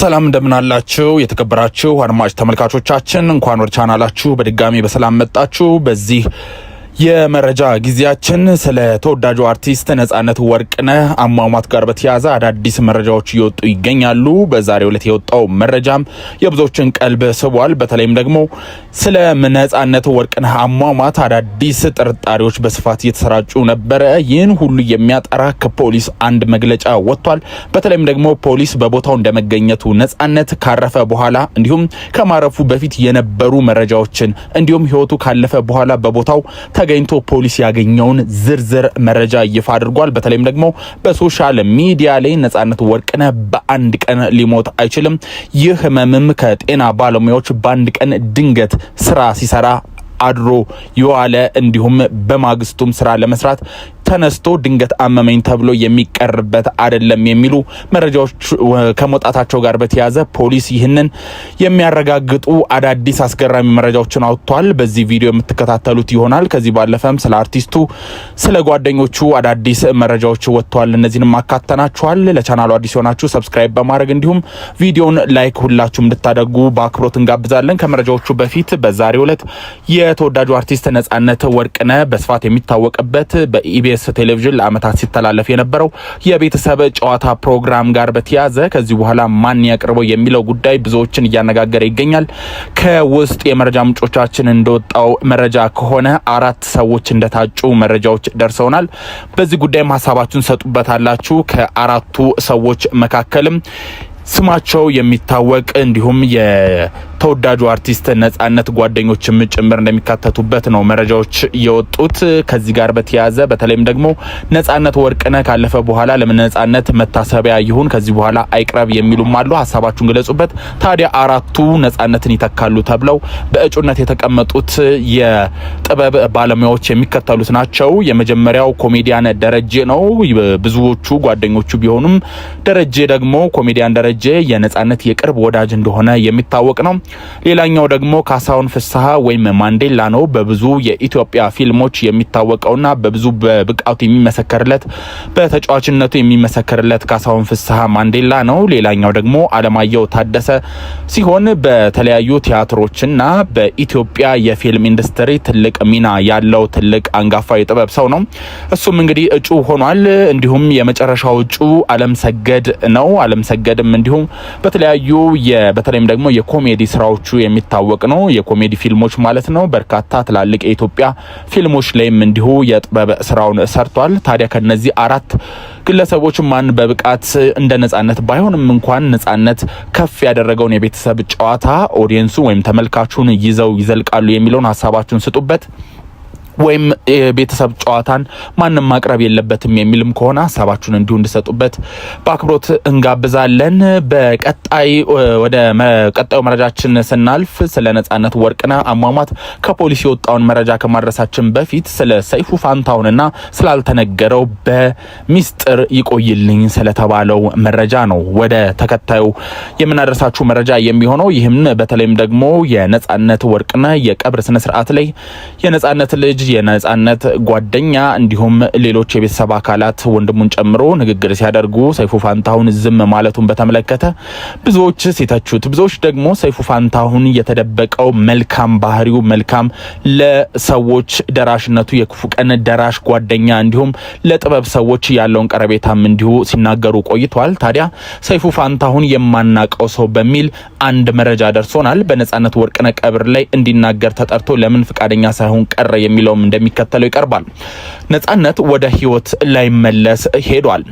ሰላም እንደምናላችሁ የተከበራችሁ አድማጭ ተመልካቾቻችን፣ እንኳን ወደ ቻናላችሁ በድጋሚ በሰላም መጣችሁ። በዚህ የመረጃ ጊዜያችን ስለ ተወዳጁ አርቲስት ነጻነት ወርቅነህ አሟሟት ጋር በተያያዘ አዳዲስ መረጃዎች እየወጡ ይገኛሉ። በዛሬው ዕለት የወጣው መረጃም የብዙዎችን ቀልብ ስቧል። በተለይም ደግሞ ስለ ነጻነት ወርቅነህ አሟሟት አዳዲስ ጥርጣሬዎች በስፋት እየተሰራጩ ነበረ። ይህን ሁሉ የሚያጠራ ከፖሊስ አንድ መግለጫ ወጥቷል። በተለይም ደግሞ ፖሊስ በቦታው እንደመገኘቱ ነጻነት ካረፈ በኋላ እንዲሁም ከማረፉ በፊት የነበሩ መረጃዎችን እንዲሁም ሕይወቱ ካለፈ በኋላ በቦታው ተገኝቶ ፖሊስ ያገኘውን ዝርዝር መረጃ ይፋ አድርጓል። በተለይም ደግሞ በ social media ላይ ነጻነት ወርቅነህ በአንድ ቀን ሊሞት አይችልም፣ ይህ ህመምም ከጤና ባለሙያዎች በአንድ ቀን ድንገት ስራ ሲሰራ አድሮ የዋለ እንዲሁም በማግስቱም ስራ ለመስራት ተነስቶ ድንገት አመመኝ ተብሎ የሚቀርበት አይደለም የሚሉ መረጃዎች ከመውጣታቸው ጋር በተያያዘ ፖሊስ ይህንን የሚያረጋግጡ አዳዲስ አስገራሚ መረጃዎችን አውጥቷል። በዚህ ቪዲዮ የምትከታተሉት ይሆናል። ከዚህ ባለፈም ስለ አርቲስቱ፣ ስለ ጓደኞቹ አዳዲስ መረጃዎች ወጥተዋል። እነዚህንም አካተናችኋል። ለቻናሉ አዲስ የሆናችሁ subscribe በማድረግ እንዲሁም ቪዲዮን like ሁላችሁም እንድታደርጉ በአክብሮት እንጋብዛለን። ከመረጃዎቹ በፊት በዛሬው ዕለት የተወዳጁ አርቲስት ነጻነት ወርቅነህ በስፋት የሚታወቅበት በኢቢኤስ ቴሌቪዥን ለዓመታት ሲተላለፍ የነበረው የቤተሰብ ጨዋታ ፕሮግራም ጋር በተያያዘ ከዚህ በኋላ ማን ያቅርበው የሚለው ጉዳይ ብዙዎችን እያነጋገረ ይገኛል። ከውስጥ የመረጃ ምንጮቻችን እንደወጣው መረጃ ከሆነ አራት ሰዎች እንደታጩ መረጃዎች ደርሰውናል። በዚህ ጉዳይም ሀሳባችሁን ሰጡበታላችሁ። ከአራቱ ሰዎች መካከልም ስማቸው የሚታወቅ እንዲሁም የተወዳጁ አርቲስት ነጻነት ጓደኞችም ጭምር እንደሚካተቱበት ነው መረጃዎች የወጡት። ከዚህ ጋር በተያያዘ በተለይም ደግሞ ነጻነት ወርቅነህ ካለፈ በኋላ ለምን ነጻነት መታሰቢያ ይሁን ከዚህ በኋላ አይቅረብ የሚሉም አሉ። ሀሳባችሁን ግለጹበት። ታዲያ አራቱ ነጻነትን ይተካሉ ተብለው በእጩነት የተቀመጡት የጥበብ ባለሙያዎች የሚከተሉት ናቸው። የመጀመሪያው ኮሜዲያን ደረጀ ነው። ብዙዎቹ ጓደኞቹ ቢሆኑም ደረጀ ደግሞ ኮሜዲያን ደረጀ የነጻነት የቅርብ ወዳጅ እንደሆነ የሚታወቅ ነው። ሌላኛው ደግሞ ካሳሁን ፍስሐ ወይም ማንዴላ ነው። በብዙ የኢትዮጵያ ፊልሞች የሚታወቀውና በብዙ በብቃቱ የሚመሰከርለት በተጫዋችነቱ የሚመሰከርለት ካሳሁን ፍስሐ ማንዴላ ነው። ሌላኛው ደግሞ አለማየሁ ታደሰ ሲሆን በተለያዩ ቲያትሮችና በኢትዮጵያ የፊልም ኢንዱስትሪ ትልቅ ሚና ያለው ትልቅ አንጋፋ የጥበብ ሰው ነው። እሱም እንግዲህ እጩ ሆኗል። እንዲሁም የመጨረሻው እጩ አለም ሰገድ ነው። አለም ሰገድም እንዲሁም በተለያዩ በተለይም ደግሞ የኮሜዲ ስራዎቹ የሚታወቅ ነው። የኮሜዲ ፊልሞች ማለት ነው። በርካታ ትላልቅ የኢትዮጵያ ፊልሞች ላይም እንዲሁ የጥበብ ስራውን ሰርቷል። ታዲያ ከነዚህ አራት ግለሰቦች ማን በብቃት እንደ ነጻነት ባይሆንም እንኳን ነጻነት ከፍ ያደረገውን የቤተሰብ ጨዋታ audience ኡ ወይም ተመልካቹን ይዘው ይዘልቃሉ የሚለውን ሀሳባችሁን ስጡበት። ወይም የቤተሰብ ጨዋታን ማንም ማቅረብ የለበትም የሚልም ከሆነ ሀሳባችሁን እንዲሁ እንድሰጡበት በአክብሮት እንጋብዛለን። በቀጣይ ወደ ቀጣዩ መረጃችን ስናልፍ ስለ ነጻነት ወርቅነህ አሟሟት ከፖሊስ የወጣውን መረጃ ከማድረሳችን በፊት ስለ ሰይፉ ፋንታሁንና ስላልተነገረው በሚስጥር ይቆይልኝ ስለተባለው መረጃ ነው ወደ ተከታዩ የምናደርሳችሁ መረጃ የሚሆነው። ይህም በተለይም ደግሞ የነጻነት ወርቅነህ የቀብር ስነስርዓት ላይ የነጻነት ልጅ፣ የነጻነት ጓደኛ እንዲሁም ሌሎች የቤተሰብ አካላት ወንድሙን ጨምሮ ንግግር ሲያደርጉ ሰይፉ ፋንታሁን ዝም ማለቱን በተመለከተ ብዙዎች ሲተቹት፣ ብዙዎች ደግሞ ሰይፉ ፋንታሁን የተደበቀው መልካም ባህሪው፣ መልካም ለሰዎች ደራሽነቱ፣ የክፉ ቀን ደራሽ ጓደኛ እንዲሁም ለጥበብ ሰዎች ያለውን ቀረቤታም እንዲሁ ሲናገሩ ቆይተዋል። ታዲያ ሰይፉ ፋንታሁን የማናቀው ሰው በሚል አንድ መረጃ ደርሶናል። በነጻነት ወርቅነህ ቀብር ላይ እንዲናገር ተጠርቶ ለምን ፈቃደኛ ሳይሆን ቀረ የሚለውም እንደሚከተለው ይቀርባል። ነጻነት ወደ ህይወት ላይመለስ ሄዷል።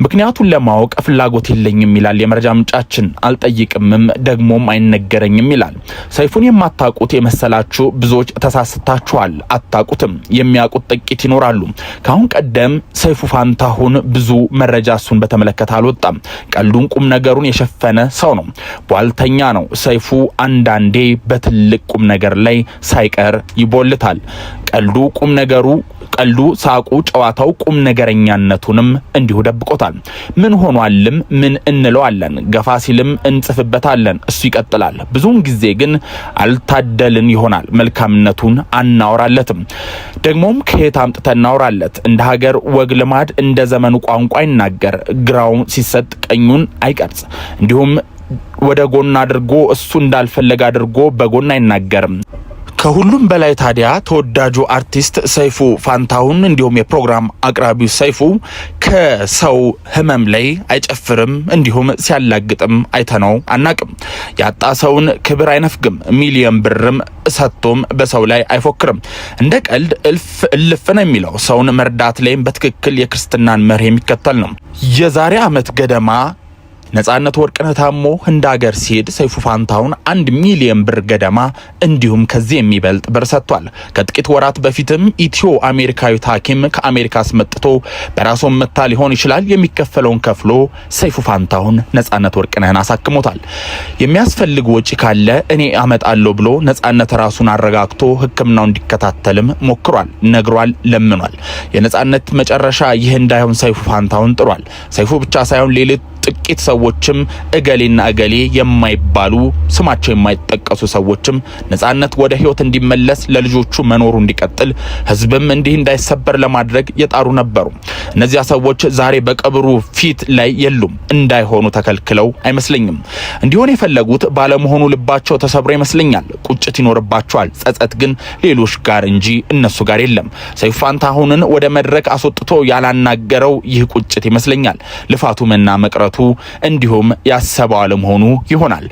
ምክንያቱን ለማወቅ ፍላጎት የለኝም ይላል የመረጃ ምንጫችን። አልጠይቅምም ደግሞም አይነገረኝም ይላል። ሰይፉን የማታውቁት የመሰላችሁ ብዙዎች ተሳስታችኋል። አታውቁትም። የሚያውቁት ጥቂት ይኖራሉ። ከአሁን ቀደም ሰይፉ ፋንታሁን ብዙ መረጃ እሱን በተመለከተ አልወጣም። ቀልዱን፣ ቁም ነገሩን የሸፈነ ሰው ነው። ቧልተኛ ነው። ሰይፉ አንዳንዴ በትልቅ ቁም ነገር ላይ ሳይቀር ይቦልታል። ቀልዱ ቁም ነገሩ ቀልዱ፣ ሳቁ፣ ጨዋታው ቁም ነገረኛነቱንም እንዲሁ ደብቆታል። ምን ሆኗልም ምን እንለዋለን፣ ገፋ ሲልም እንጽፍበታለን። እሱ ይቀጥላል። ብዙውን ጊዜ ግን አልታደልን ይሆናል። መልካምነቱን አናወራለትም። ደግሞም ከየት አምጥተን እናወራለት? እንደ ሀገር ወግ ልማድ እንደ ዘመኑ ቋንቋ ይናገር፣ ግራውን ሲሰጥ ቀኙን አይቀርጽ። እንዲሁም ወደ ጎን አድርጎ እሱ እንዳልፈለገ አድርጎ በጎን አይናገርም። ከሁሉም በላይ ታዲያ ተወዳጁ አርቲስት ሰይፉ ፋንታሁን እንዲሁም የፕሮግራም አቅራቢው ሰይፉ ከሰው ሕመም ላይ አይጨፍርም፣ እንዲሁም ሲያላግጥም አይተነው አናቅም። ያጣ ሰውን ክብር አይነፍግም። ሚሊዮን ብርም ሰጥቶም በሰው ላይ አይፎክርም። እንደ ቀልድ እልፍ እልፍ ነው የሚለው። ሰውን መርዳት ላይም በትክክል የክርስትናን መርህ የሚከተል ነው። የዛሬ ዓመት ገደማ ነጻነት ወርቅነህ ታሞ ህንድ ሀገር ሲሄድ ሰይፉ ፋንታሁን 1 ሚሊዮን ብር ገደማ እንዲሁም ከዚህ የሚበልጥ ብር ሰጥቷል። ከጥቂት ወራት በፊትም ኢትዮ አሜሪካዊት ሐኪም ከአሜሪካ አስመጥቶ በራሱ መታ ሊሆን ይችላል የሚከፈለውን ከፍሎ ሰይፉ ፋንታሁን ነጻነት ወርቅነህን አሳክሞታል። የሚያስፈልግ ወጪ ካለ እኔ አመጣለሁ ብሎ ነጻነት ራሱን አረጋግቶ ሕክምናው እንዲከታተልም ሞክሯል፣ ነግሯል፣ ለምኗል። የነጻነት መጨረሻ ይህ እንዳይሆን ሰይፉ ፋንታሁን ጥሯል። ሰይፉ ብቻ ሳይሆን ሌሎች ጥቂት ሰዎችም እገሌና እገሌ የማይባሉ ስማቸው የማይጠቀሱ ሰዎችም ነጻነት ወደ ህይወት እንዲመለስ፣ ለልጆቹ መኖሩ እንዲቀጥል፣ ህዝብም እንዲህ እንዳይሰበር ለማድረግ የጣሩ ነበሩ። እነዚያ ሰዎች ዛሬ በቀብሩ ፊት ላይ የሉም። እንዳይሆኑ ተከልክለው አይመስለኝም። እንዲሆን የፈለጉት ባለመሆኑ ልባቸው ተሰብሮ ይመስለኛል። ቁጭት ይኖርባቸዋል። ጸጸት ግን ሌሎች ጋር እንጂ እነሱ ጋር የለም። ሰይፉ ፋንታሁንን ወደ መድረክ አስወጥቶ ያላናገረው ይህ ቁጭት ይመስለኛል። ልፋቱ መና መቅረቱ እንዲሁም ያሰበው አለመሆኑ ይሆናል፣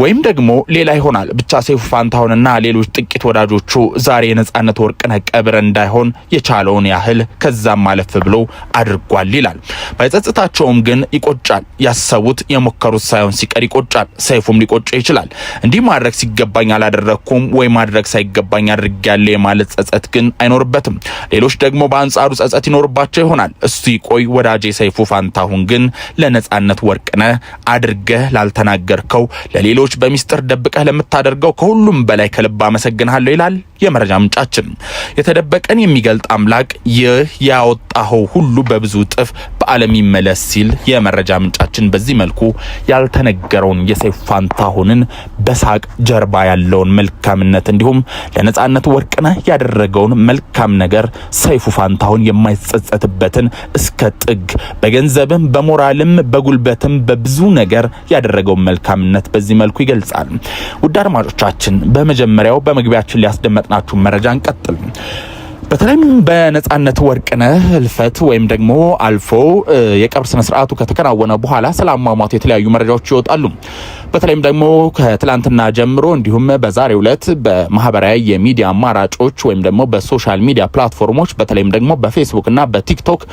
ወይም ደግሞ ሌላ ይሆናል። ብቻ ሰይፉ ፋንታሁንና ሌሎች ጥቂት ወዳጆቹ ዛሬ የነጻነት ወርቅነህ ቀብር እንዳይሆን የቻለውን ያህል ከዛም አለፍ ብሎ አድርጓል ይላል። ባይጸጽታቸውም ግን ይቆጫል። ያሰቡት የሞከሩት ሳይሆን ሲቀር ይቆጫል። ሰይፉም ሊቆጨው ይችላል። እንዲህ ማድረግ ሲገባኝ አላደረግኩም ወይ ማድረግ ሳይገባኝ አድርጌያለሁ የማለት ጸጸት ግን አይኖርበትም። ሌሎች ደግሞ በአንጻሩ ጸጸት ይኖርባቸው ይሆናል። እሱ ይቆይ ወዳጄ ሰይፉ ፋንታሁን ግን ለነጻነት ወርቅነህ አድርገህ ላልተናገርከው፣ ለሌሎች በሚስጥር ደብቀህ ለምታደርገው ከሁሉም በላይ ከልብ አመሰግንሃለሁ ይላል የመረጃ ምንጫችን። የተደበቀን የሚገልጥ አምላክ ይህ ያወጣኸው ሁሉ በብዙ እጥፍ በዓለም ይመለስ ሲል የመረጃ ምንጫችን በዚህ መልኩ ያልተነገረውን የሰይፉ ፋንታሁንን በሳቅ ጀርባ ያለውን መልካምነት እንዲሁም ለነጻነት ወርቅነህ ያደረገውን መልካም ነገር፣ ሰይፉ ፋንታሁን የማይጸጸትበትን እስከ ጥግ በገንዘብም በሞራልም በጉልበትም በብዙ ነገር ያደረገውን መልካምነት በዚህ መልኩ ይገልጻል። ውድ አድማጮቻችን፣ በመጀመሪያው በመግቢያችን ሊያስደመጥናችሁ መረጃ እንቀጥል። በተለይም በነጻነት ወርቅነህ ህልፈት ወይም ደግሞ አልፎ የቀብር ስነ ስርዓቱ ከተከናወነ በኋላ ስለ አሟሟቱ የተለያዩ መረጃዎች ይወጣሉ። በተለይም ደግሞ ከትላንትና ጀምሮ እንዲሁም በዛሬው ዕለት በማህበራዊ የሚዲያ አማራጮች ወይም ደግሞ በ social media platform ኦች፣ በተለይም ደግሞ በፌስቡክ እና በቲክቶክ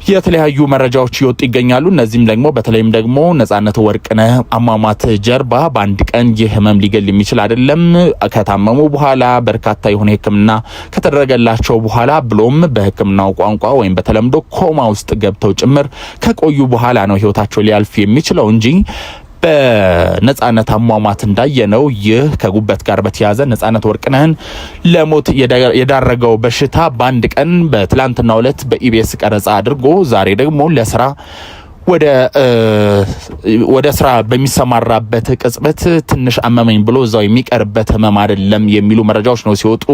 የተለያዩ መረጃዎች እየወጡ ይገኛሉ። እነዚህም ደግሞ በተለይም ደግሞ ነጻነት ወርቅነህ አሟሟት ጀርባ በአንድ ቀን ይህ ህመም ሊገል የሚችል አይደለም፣ ከታመሙ በኋላ በርካታ የሆነ ሕክምና ከተደረገላቸው በኋላ ብሎም በሕክምናው ቋንቋ ወይም በተለምዶ ኮማ ውስጥ ገብተው ጭምር ከቆዩ በኋላ ነው ህይወታቸው ሊያልፍ የሚችለው እንጂ በነጻነት አሟሟት እንዳየነው ይህ ከጉበት ጋር በተያያዘ ነጻነት ወርቅነህን ለሞት የዳረገው በሽታ በአንድ ቀን በትላንትናው ዕለት በኢቢኤስ ቀረጻ አድርጎ ዛሬ ደግሞ ለስራ ወደ ስራ በሚሰማራበት ቅጽበት ትንሽ አመመኝ ብሎ እዛው የሚቀርበት ህመም አይደለም የሚሉ መረጃዎች ነው ሲወጡ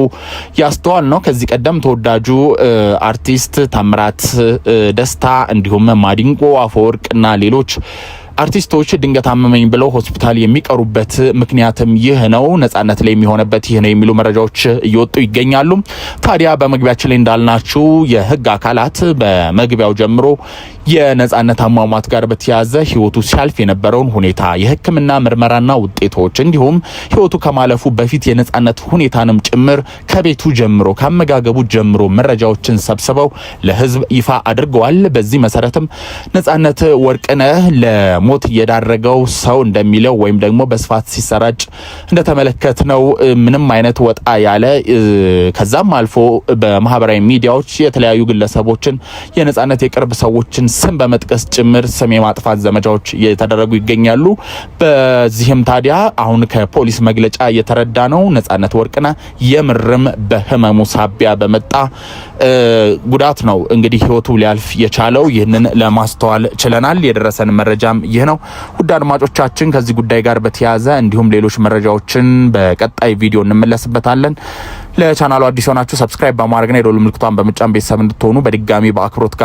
ያስተዋል ነው። ከዚህ ቀደም ተወዳጁ አርቲስት ታምራት ደስታ እንዲሁም ማዲንጎ አፈወርቅና ሌሎች አርቲስቶች ድንገት አመመኝ ብለው ሆስፒታል የሚቀሩበት ምክንያትም ይህ ነው፣ ነጻነት ላይ የሚሆነበት ይህ ነው የሚሉ መረጃዎች እየወጡ ይገኛሉ። ታዲያ በመግቢያችን ላይ እንዳልናችሁ የህግ አካላት በመግቢያው ጀምሮ የነጻነት አሟሟት ጋር በተያያዘ ህይወቱ ሲያልፍ የነበረውን ሁኔታ፣ የሕክምና ምርመራና ውጤቶች እንዲሁም ህይወቱ ከማለፉ በፊት የነጻነት ሁኔታንም ጭምር ከቤቱ ጀምሮ ከአመጋገቡ ጀምሮ መረጃዎችን ሰብስበው ለህዝብ ይፋ አድርገዋል። በዚህ መሰረትም ነጻነት ወርቅነህ ለሞት የዳረገው ሰው እንደሚለው ወይም ደግሞ በስፋት ሲሰራጭ እንደተመለከትነው ምንም አይነት ወጣ ያለ፣ ከዛም አልፎ በማህበራዊ ሚዲያዎች የተለያዩ ግለሰቦችን፣ የነጻነት የቅርብ ሰዎችን ስም በመጥቀስ ጭምር ስም የማጥፋት ዘመቻዎች እየተደረጉ ይገኛሉ። በዚህም ታዲያ አሁን ከፖሊስ መግለጫ እየተረዳ ነው ነጻነት ወርቅነህ የምርም በህመሙ ሳቢያ በመጣ ጉዳት ነው እንግዲህ ህይወቱ ሊያልፍ የቻለው። ይህንን ለማስተዋል ችለናል። የደረሰን መረጃም ይህ ነው። ውድ አድማጮቻችን፣ ከዚህ ጉዳይ ጋር በተያያዘ እንዲሁም ሌሎች መረጃዎችን በቀጣይ ቪዲዮ እንመለስበታለን። ለቻናሉ አዲስ የሆናችሁ subscribe በማድረግና የደወል ምልክቷን በመጫን ቤተሰብ እንድትሆኑ በድጋሚ በአክብሮት